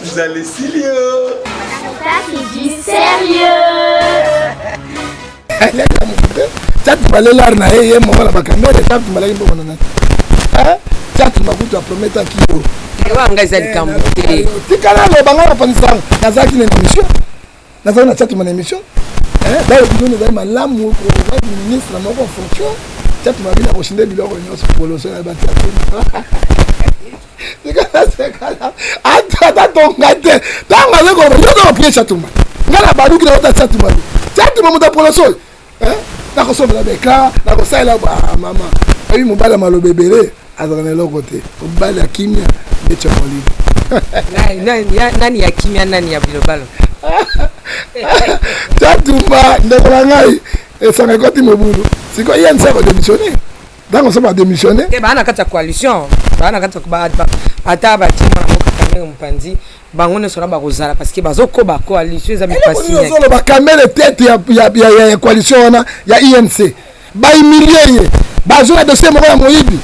Nzala esili yo. Ça c'est du sérieux. Tatu balelare na ye ye moko na bakamere tatu balaki mbongo na nani tatu makutu aprometaki yo wanga eza likambo te. Tikala loba ngai napanisa nazalaki na émission, nazalaki na Tatu na émission dayo bino ezali malamu kozali ministre moko en fonction. Tatu mabina koshinde biloko nyonso poloso na batatu tikala ata tonga te ntango azali koloba yo kaka prie Tshatumba ngai na baluki na ota Tshatumba te Tshatumba moto ya poloso oyo nakosombela beka nakosalela mama oyebi mobali ya maloba ebele azalaka na eloko te, mobali ya kimia nde Tshomolino. Nani ya kimia, nani ya bilobalo? Tshatumba ndeko na ngai esanga ekoti mobulu sikoyo ye nse akodémissionne ntango so badémissionne. Te, baa na kati ya coalition, baa na kati ya ata batie mwana mboka Kamerhe mopanzi, bango nyonso na bakozala parce que bazokoba coalition eza mipasi. Ozoloba Kamerhe tete ya coalition wana ya UNC, bahumilie ye, bazwi na dossier moko ya moyibi.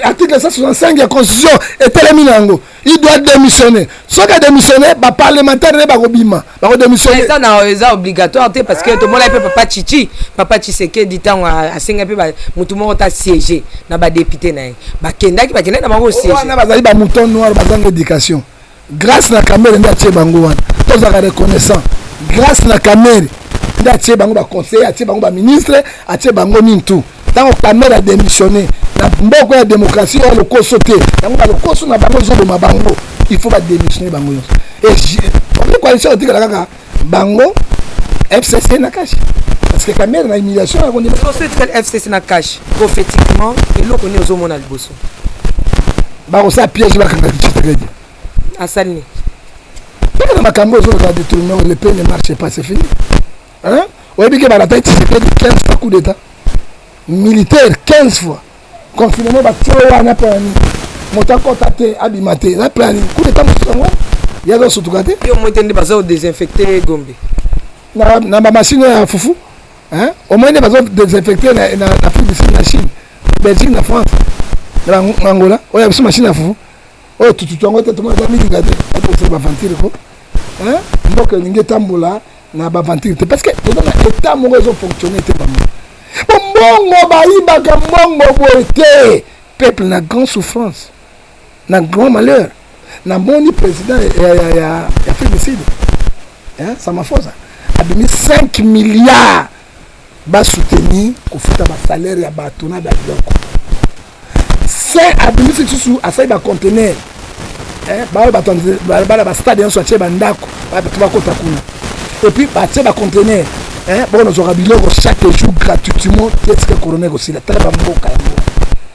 Article 165 ya constitution etelemi na yango, il doit démissionner. Soki adémissionne, baparlementaire nde bakobima, bakodémissionne. Eza na eza obligatoire te parce que tomona mpe papa Chichi, papa Tshisekedi, ntango asenga mpe motu moko ta siège na badéputé na ye, bakendaki na bango siège. Wana bazali bamouton noir, bazanga éducation. Grâce na Kamerhe nde atie bango wana, tozalaka reconnaissant. Grâce na Kamerhe nde atie bango baconseiller, atie bango baministre, atie bango nini tout. Ntango Kamerhe adémissionné na mboka ya démocratie oyo lokoso te, yango balokoso na bango ezoboma bango. Il faut badémissionne bango nyonso et coalition otikala kaka bango FCC na CACH parce que Kamerhe na humiliation. Liboso etikali FCC na CACH. Prophétiquement, eloko nini ozomona liboso? Bakosala piège, bakanga Tshisekedi. Asali nini? Kaka na makambo ezoloba détournement, le pays ne marche pas, c'est fini, hein. Oyebi ke balataki Tshisekedi 15 fois coup d'état militaire, 15 fois confinement batie wana mpo ya nini? Moto akɔta te, abima te, eza mpe ya nini? Coup d'état mosusu yango ye azosutuka te. Yo moi te nde baza kodésinfecte Gombe. Na bamashine ya fufu. Hein? Au moins bazo désinfecter na na Afrique du Sud, na Chine, Belgique, na France, na Angola. Oyo biso machine ya fufu. Oyo tututu yango te tomona eza milinga te. Bato ba ventile ko. Hein? Mboka elingi etambola na ba ventile te parce que toza na état moko ezo fonctionner te bango. Mbongo bayibaka mbongo boye te. Peuple na grande souffrance, na grand malheur. Namoni président ya ya ya Afrique du Sud. Hein, Samafosa abimi 5 milliards basoutenir kofuta basalaire ya bato na babiloko se abimisi lisusu asali bacontener baoyo bato bana bastade nyonso atie bandako bato bakota kuna epuis batie bacontener boko nazwaka biloko chaque jour gratuitement te esika corona ekosila. Tala bamboka yango,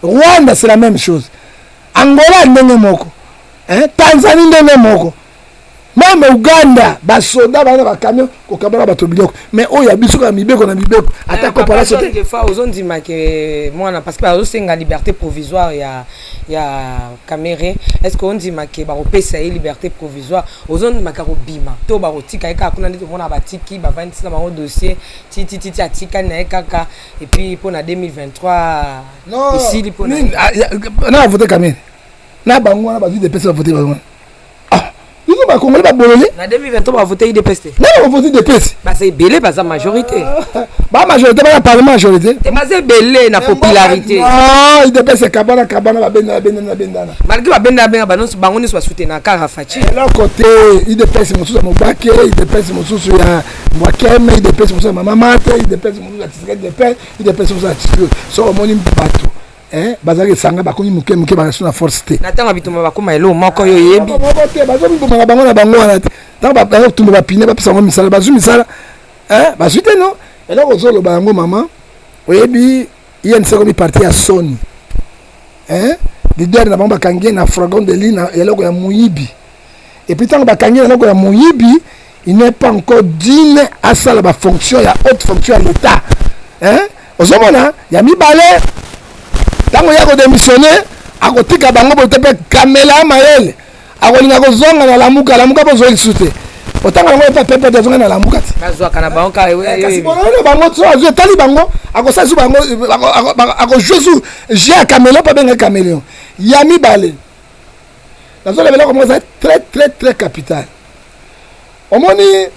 Rwanda c'est la même chose, Angola ndenge moko, Tanzanie ndenge moko, même Uganda basoda bana bacamion kokabala bato biloko. Mais oyo ya biso kaka mibeko na mibeko, ata kopalaso te. Fois ozondima ke mwana, parce que bazosenga liberté provisoire ya Kamerhe, est ce que ondima ke bakopesa ye liberté provisoire? Ozondimaka kobima to bakotika ye kaka kuna nde tomona batiki bavandisi na bango dossier titititi, atikali na ye kaka, et puis mpo na 2023 esili mpo na vote Kamerhe na bango wana bazwi UDPS, bavote bango wana. Biso bakongoli babolole. Na 2023 bavote UDPS te. Nani bavote UDPS? Baza ebele, baza majorité. Ba majorité, bana parlement majorité. Te, baza ebele na popularité. Non, UDPS ekabana kabana, babendana bendana bendana. Malgré babendana bendana, bango nyonso basoutenaka kaka Fatshi. Eloko te. UDPS mosusu ya Mobake, UDPS mosusu ya Mbwakeme, UDPS mosusu ya Mama Mate, UDPS mosusu ya Tshisekedi, UDPS mosusu ya Tshisekedi. So omoni bato bazalaki esanga, bakomi moke moke, baza na force te. Na ntango ya bitumba bakóma eloko moko, yo oyebi. Moko te, bazomiboma na bango na bango wana te. Ntango bazotumba bapine, bapesa bango misala, bazwi misala, bazwi te. No, eloko ozoloba yango mama, oyebi UNC ekomi parti ya soni. Leader na bango bakangi ye na flagrant délit na eloko ya moyibi. Et puis ntango bakangi ye na eloko ya moyibi, il n'est pas encore digne asala bafonction ya haute fonction ya l'État. Ozomona ya mibale, ntango ya kodémissionne, akotika bango boye te. Mpe kamela ya mayele akolinga kozonga na Lamuka. Lamuka bozwa lisusu te, otanga yango epa pepe te, azonga na Lamuka te. Bazwaka na bango kaka. Kasi bololo na bango so azwi, etali bango, akosala su bango, akojouer su jeu ya caméléon mpo abengaki caméléon. Ya mibale, nazoloba eloko moko eza très très très capital. Omoni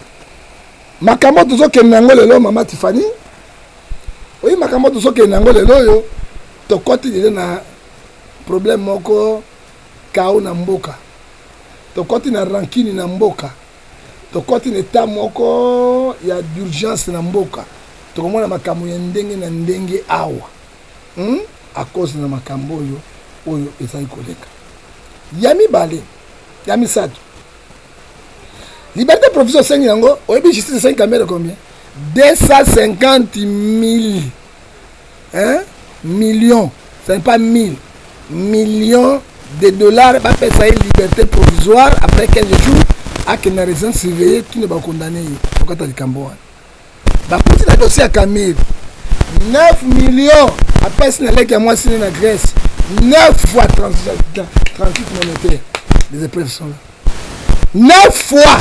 makambo tozokende yango lelo, mama Tifani, oyi makambo tozokende yango lelo oyo, tokɔti lelo na problème moko kao na mboka, tokɔti na rancune na mboka, tokɔti na état moko ya d'urgence na mboka. Tokomona makambo ya ndenge na ndenge awa, À cause na makambo oyo ezali koleka. Ya mibale, ya misato, liberté provisoire osengi yango, oyebi justice esengi Kamerhe combien? 250 000, hein? Millions, ce n'est pas 1000 millions de dollars. Bapesa ye liberté provisoire après 15 jours, akende na résidence surveillée tino bakondane ye. Okata likambo wana, bakuti na dossier ya Kamerhe 9 millions apesi na leki ya mwasi ne na Grèce, 9 fois 38 monétaire. Les épreuves sont là, 9 fois.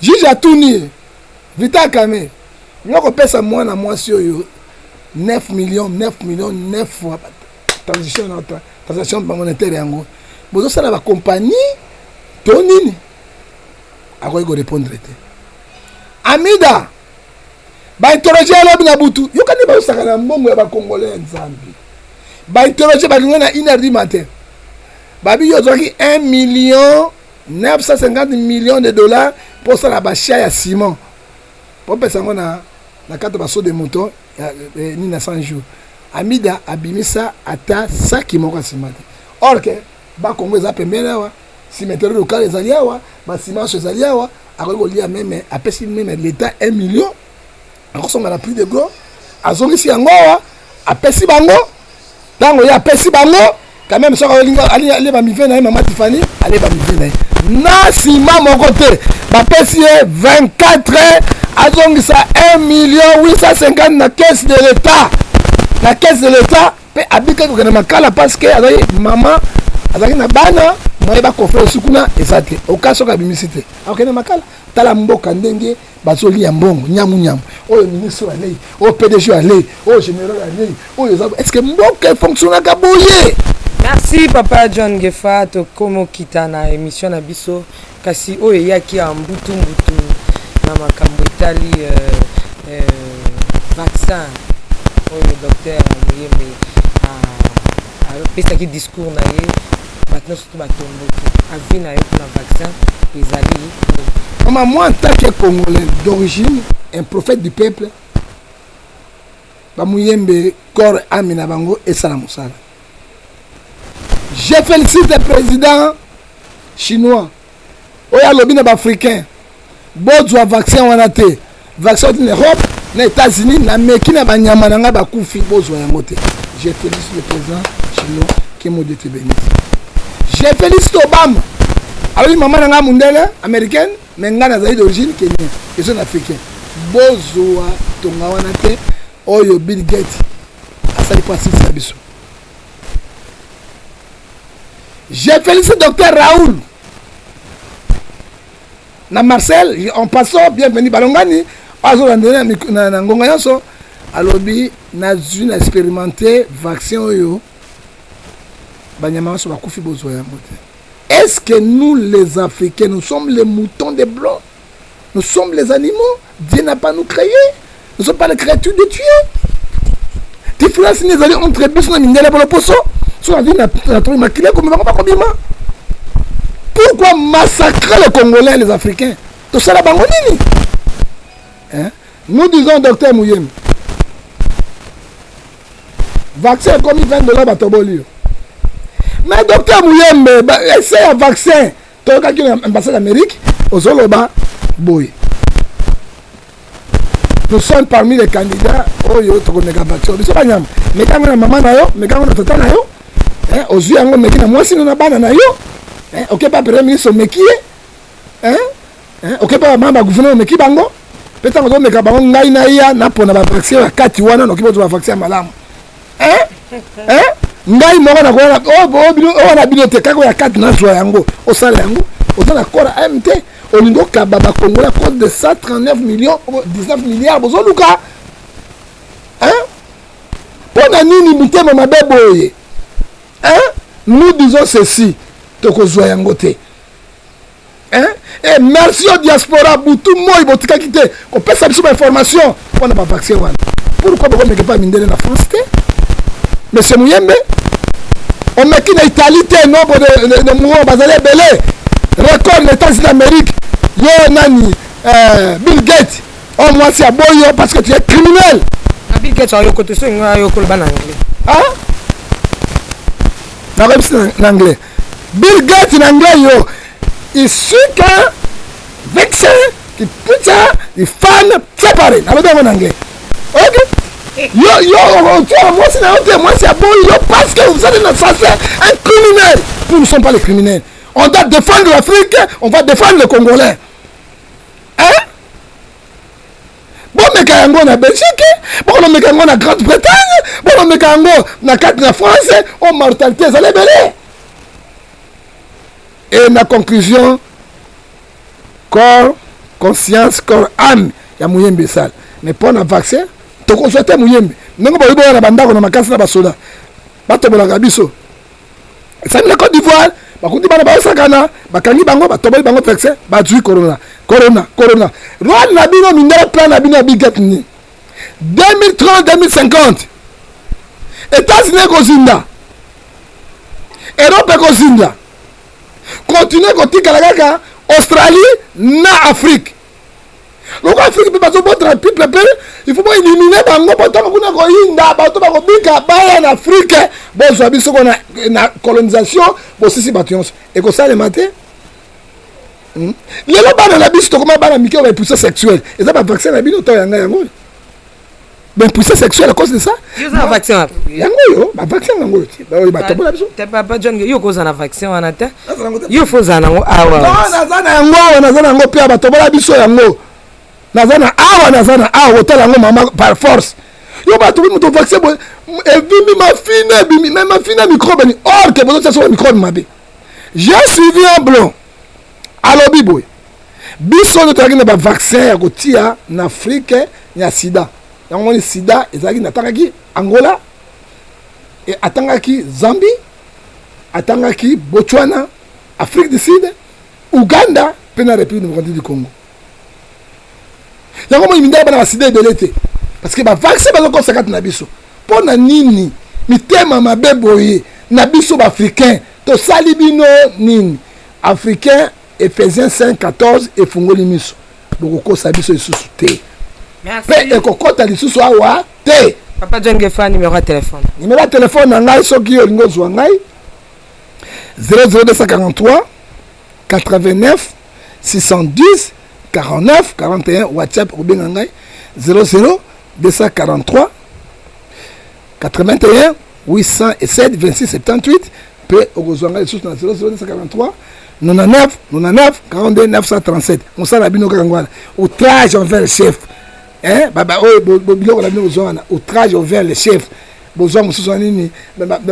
Juge atuni ye: Vital Kamerhe, yo kopesa mwana mwasi oyo 9 millions, 9 millions, 9 fois transition na transaction monétaire yango, bozosala bacompagnie to nini? Akoki korépondre te. Amida bainterroge alobi na butu, yoka nde bazosaka na mbongo ya bakongolais ya Nzambe. Bainterroge balingo na 1 heure du matin, babi yo ozwaki 1 million 950 millions de dollars mpo osala bachia ya ciment, mpo opesa yango na kati ya basaut de mouton nini na 100 jours. Amida abimisa ata saki moko ya nsima te. Or ke Bakongo eza pembeni awa, cimenterie locale ezali awa, basima nyonso ezali awa, akoki kolia. Même apesi même l'État 1 million, akosonga na prix de gros, azongisi yango awa, apesi bango. Ntango ye apesi bango quand même, soki alinga aleba mive na ye, mama Tifani, aleba mive na ye na nsima moko te. Bapesi ye 24 heures, azongisa 1 million 850 na caisse de l'État, na caisse de l'État. Mpe abikaki kokende Makala parce que azalaki mama, azalaki na bana. Moye bakofe osi kuna eza te. Oka soki abimisi te akokende makala. Tala mboka ndenge bazolia mbongo nyamu nyamu. Oyo ministre alei, oyo PDG alei, oyo général alei, oyo eza. Est-ce que mboka efonctionnaka boye? Merci papa John Ngefa, tokomi okita na émission na biso kasi oyo eyaki ya mbutu mbutu na makambo etali vaccin oyo docteur Muyembe apesaki discours na ye, bato nyonso to batomboki. Avis na yo mpona vaccin ezali nini? Maman, moi en tant que Congolais d'origine, un prophète du peuple, bamuyembe corps âme na bango esala mosala. Je félicite le président chinois oyo alobi na baafricain bozwa vaccin wana te, vaccin oti na Europe na États-Unis, nameki na banyama na ngai bakufi, bozwa yango te. Je félicite le président chinois, que mon Dieu te bénisse. Je félicite Obama, alobi mama na ngai mundele américaine, mais ngai nazali d'origine kenyan, ezo na africain, bozwa tonga wana te oyo Bill Gates asali mpo asilisa biso. Je félicite docteur Raoul na Marcel en passant, bienvenue balongani azolandela na ngonga nyonso. Alobi nazwi na expérimenté vaccin oyo banyama nyonso bakufi, bozwa yango te. Est-ce que nous les Africains, nous sommes les moutons des blancs? Nous sommes les animaux. Dieu n'a pas nous créé. Nous ne sommes pas les créatures de Dieu. Différence nini ezali entre biso na mindele ya loposo? So nazwi na toyi makila ekobima bango bakobima. Pourquoi massacrer les Congolais, les Africains? Tosala bango nini? Hein? Nous disons docteur Muyembe, vaccin ekomi 20 $ batoboli yo. Mais docteur Muyembe, essai ya vaccin toyokaki na ambassade d'Amérique ozoloba boye, nous sommes parmi les candidats oyo tokomeka vaccin. Biso banyama, meka yango na mama na yo, meka yango na tata na yo, ozwi yango omeki na mwasi no na bana na yo, oke pa premier ministre omeki ye, oke pa bamama ba gouverneur omeki bango mpe ntango ozomeka bango, ngai naya napona bavaccin ya kati wana, noki bozwa bavaccin ya malamu. Ngai moko nakoya oyo na bino te, kaka ya kati nazwa yango, osala yango. Oza na corps âme te, olingi okaba bakongolais à cause de 139 millions, 19 milliards bozoluka. Mpo na nini mitema mabe boye? Nous disons ceci, tokozwa yango te. Et merci au diaspora, butu moi botikaki te kopesa biso bainformation mpona bavaccin wana. Pourquoi bokomeke pa mindele na France te, monsieur Muyembe? Omeki na Italie te, nombre de mourants bazali ebele, record na États-Unis d'Amérique. Yo nani, Bill Gates oyo mwasi aboyi yo parce que tu es criminel. Na Bill Gates ayoko te, soki ngai ayoko loba na anglais. Ah, nakoyebisi na anglais. Bill Gates na anglais yo isuka vaccin qui puta les femmes séparées, nalobi yango na anglais. Ok, yo yo otia mwasi na yo te, mwasi aboyi yo parce que vous êtes un assassin, un criminel. Nous ne sommes pas les criminels, on doit défendre l'Afrique, on va défendre les Congolais. Hein, bomeka yango na Belgique, bokomeka yango na Grande-Bretagne, bokomeka yango na kati na France oyo mortalité ezali ebele. Et na conclusion, corps conscience, corps âme ya Muyembe esala, mais mpo na vaccin tokozwa te. Muyembe, ndenge boyebi oyo na bandako na makasi na basoda batobolaka biso, esali na Côte d'Ivoire, bakuti bana baosakana, bakangi bango, batoboli bango vaccin, bazwi corona corona corona. Rwanda na bino mindele, plan na bino ya biget nini? 2030, 2050, États-Unis ekozinda, Europe ekozinda, continue kotikala kaka Australie na Afrique. Lokola Afrique mpe bazobotela people mpe il faut boélimine bango, po ntango kuna koyinda bato bakobika baya na Afrique, bozwa biso ko na colonisation, bosisi bato nyonso, ekosalema te. Lelo bana na biso tokoma bana mike oyo baimpuissance sexuelle, eza bavaccin na bino to yanga yango oyo baimpuissance sexuelle à cause de ça. Vaccin yango oyo, bavaccin yango oyo te oyo batobola biso. Te papa John, yo kozala na vaccin wana te, yo fo ozala nango awa. Non, naza na yango awa, naza na yango mpe batobola biso yango, naza na awa, naza na awa, otala yango mama par force. Yo bato moto vaccin boye evimbi mafina, ebimi me mafina microbe ni or ke bozotia so microbe mabe. J'ai suivi un blanc alobi boye, biso nde tozalaki na bavaccin ya kotia na Afrique ya sida. Yango moni sida ezalaki, natangaki Angola, e atangaki Zambie, atangaki Botswana, Afrique du Sud, Uganda mpe na République démocratique du Congo. Yango moi mindele bana basida ebele te, parce que bavaccin bazokosa kati na biso. Mpo na nini mitema mabe boye na biso baafricain? Tosali bino nini, africain? Ephésiens 5 14 efungoli miso, bokokosa biso lisusu te mpe ekokɔta lisusu awa te. Papa John Gefa, numéro ya telefone. Numéro ya telefone na ngai, soki olingi ozwa ngai, 00243 89 610 49 41. WhatsApp, okobenga ngai 00 243 81 807 26 78. Mpe okozwa ngai lisusu na 00 243 99 99 42 937. Mosala na bino kaka ngo wana, outrage envers le chef. Oyo biloko na bino bozwa wana, outrage envers le chef. Bozwa mosusu wana nini,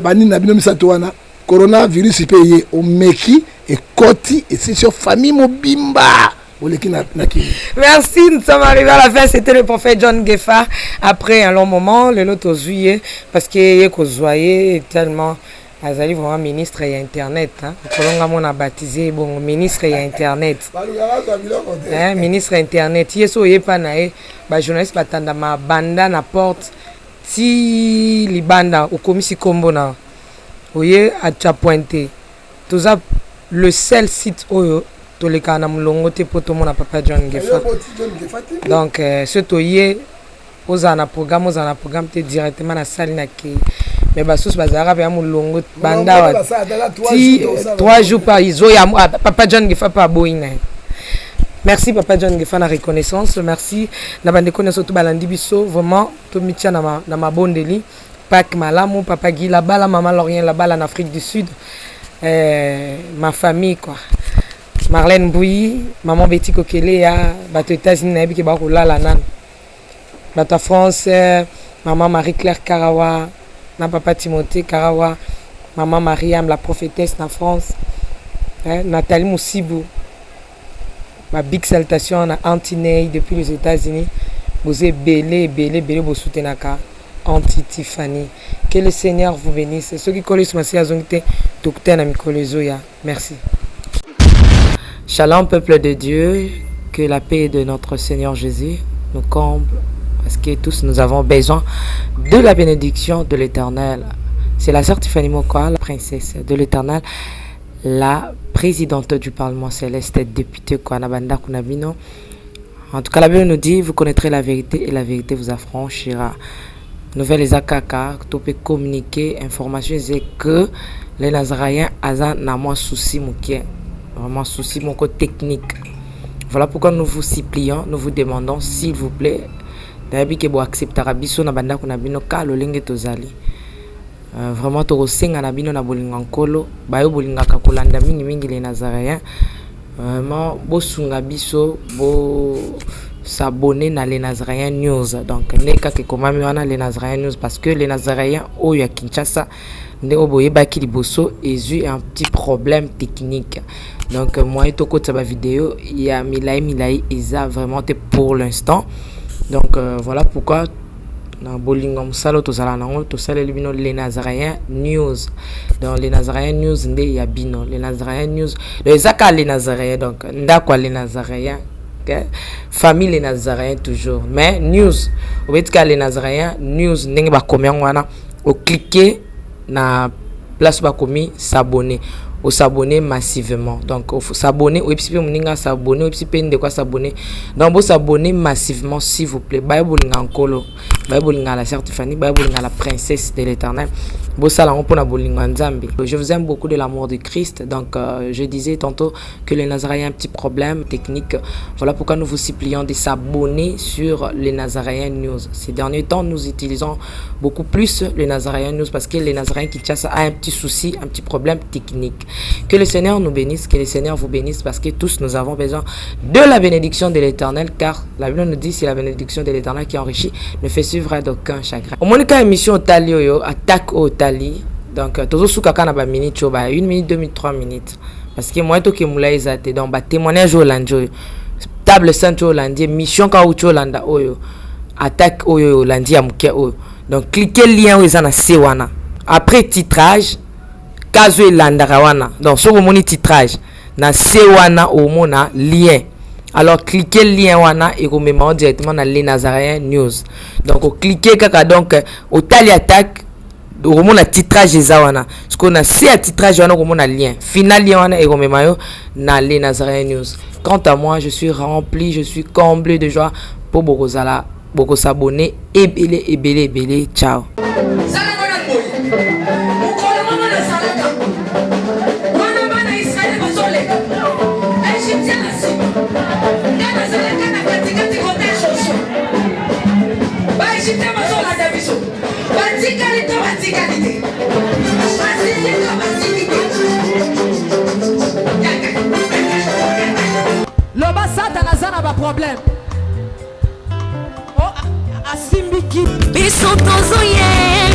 banini na bino misato wana, coronavirus mpe ye omeki ekoti esisi yo famille mobimba, boleki na, na kini. Merci, nous sommes arrivés à la fin. C'était le prophète John Gefa. Après un long moment, le lot aux parce que ye kozwa ye tellement azali vraiment ministre ya internet, hein. Kolonga mona baptisé bongo ministre ya internet. Hein, ministre ya internet ye so oyepa na ye, bajournaliste batandama banda na porte ti libanda, okomisi nkombo na oye atya pointe. Toza le seul site oyo tolekaka na molongo te mpo tomona papa John Ngefa. Donc so toye, ozala na programme, ozala na programme te, directement nasali na kei. Mais basusu bazalaka mpenza molongo banda wa ti 3 jours par izoya. Papa John Ngefa mpe aboyi na ye. Merci papa John Ngefa na reconnaissance. Merci na bandeko nyonso to balandi biso. Vraiment tomitia na mabondeli. Pâques malamu, papa Guy Labala, mama Lorien Labala en Afrique du Sud, ma famille quoi, Marlène Mbouyi, maman Betty Kokele ya bato États-Unis, nayebi ke bakolala nano, bato ya France, maman Marie-Claire Karawa na papa Timothée Karawa, maman Mariam la prophétesse na France, Nathalie Moussibou, ma big salutation na Antinei depuis les États-Unis. Boza ebele ebele ebele bosoutenaka Anti Tiffany. Que le Seigneur vous bénisse. Soki Nkolo Yesu Masiya azongi te, tokutana na mikolo ezoya. Merci. Shalom peuple de Dieu, que la paix de notre Seigneur Jésus nous comble, parce que tous nous avons besoin de la bénédiction de l'Éternel. C'est la sœur Tiffany Mokwa, la princesse de l'Éternel, la présidente du Parlement céleste, députée Kwanabanda Kunabino. En tout cas, la Bible nous dit, vous connaîtrez la vérité et la vérité vous affranchira. Nouvelle eza kaka, to peut communiquer, information c'est que les Nazaréens aza na mwa souci mokie, vraiment souci moko technique. Voilà pourquoi nous vous supplions, nous vous demandons s'il vous plaît, nayebi ke boacceptaka biso na bandako na bino ka lolenge tozali. Vraiment tokosenga na bino na bolingo Nkolo, bayo bolingaka kolanda mingimingi les Nazaréens, vraiment bosunga biso, bo s'abonner na les Nazaréens News. Donc nde kaka ekomami wana, les Nazaréens News, parce que les Nazaréens oyo ya Kinshasa nde oyo boyebaki liboso ezwi un petit problème technique. Donc moyen tokotisa bavideo ya milai milai eza vraiment te pour l'instant. Donc voilà pourquoi na bolingo mosala oyo tozala nango, tosaleli bino les Nazaréens News. Donc les Nazaréens News nde ya bino, les Nazaréens News. Donc eza kaka les Nazaréens, donc ndako ya les Nazaréens, okay? Famille les Nazaréens toujours, mais news obeti kaka les Nazaréens News ndenge bakomi yango wana, oclique na place bakomi s'abonner, os'abonner massivement. Donc s'abonner, oyebisi mpe moninga s'abonner, oyebisi mpe ndeko as'abonner. Donc bos'abonner massivement s'il vous plaît. Baye bolinga Nkolo, baye bolinga la sœur Tiffany, baye bolinga la princesse de l'Éternel, bosala yango mpona bolingo ya Nzambe. Je vous aime beaucoup de l'amour de Christ. Donc je disais tantôt que les Nazaréens un petit problème technique. Voilà pourquoi nous vous supplions de s'abonner sur les Nazaréens News. Ces derniers temps, nous utilisons beaucoup plus les Nazaréens News parce que les Nazaréens Kinshasa a un petit souci, un petit problème technique. Que le Seigneur nous bénisse, que le Seigneur vous bénisse, parce que tous nous avons besoin de la bénédiction de l'Éternel, car la Bible nous dit: c'est la bénédiction de l'Éternel qui enrichit, ne fait suivre d'aucun chagrin. Au moins, émission otali oyo, attaque otali. Donc euh, tozosuka kaka na baminute oyo ba 1 minute, 2 minutes, 3 minutes, parce que moyen toke molai eza te. Donc batémoignage oyo olandi oyo, table sainte oyo olandi, émission kaka outi olanda oyo, attaque oyo olandi ya moke oyo, donc cliquez lien oyo eza na se wana après titrage, case oyo elandaka wana. Donc soki omoni titrage na se wana, omona lien. Alors cliquez lien wana, ekomema yo directement na Les Nazaréens News. Donc oclique kaka, donc otali attaque, okomona titrage eza wana. Sikoyo na se ya titrage wana okomona lien final. Lien wana ekomema yo na Les Nazaréens News. Quant à moi, je suis rempli, je suis comblé de joie mpo bokozala bokosabone ebele ebele ebele. Ciao. Mokolo moko nazalaka wana, bana Israele bazoleka, Egyptien na nsima, ngai nazalaka na katikati kote Josue. Baegyptien bazolanda biso, batikali to batikali te, basili to basili te. Loba, Satana aza na baproblème. Oh, asimbiki biso tozoyeba.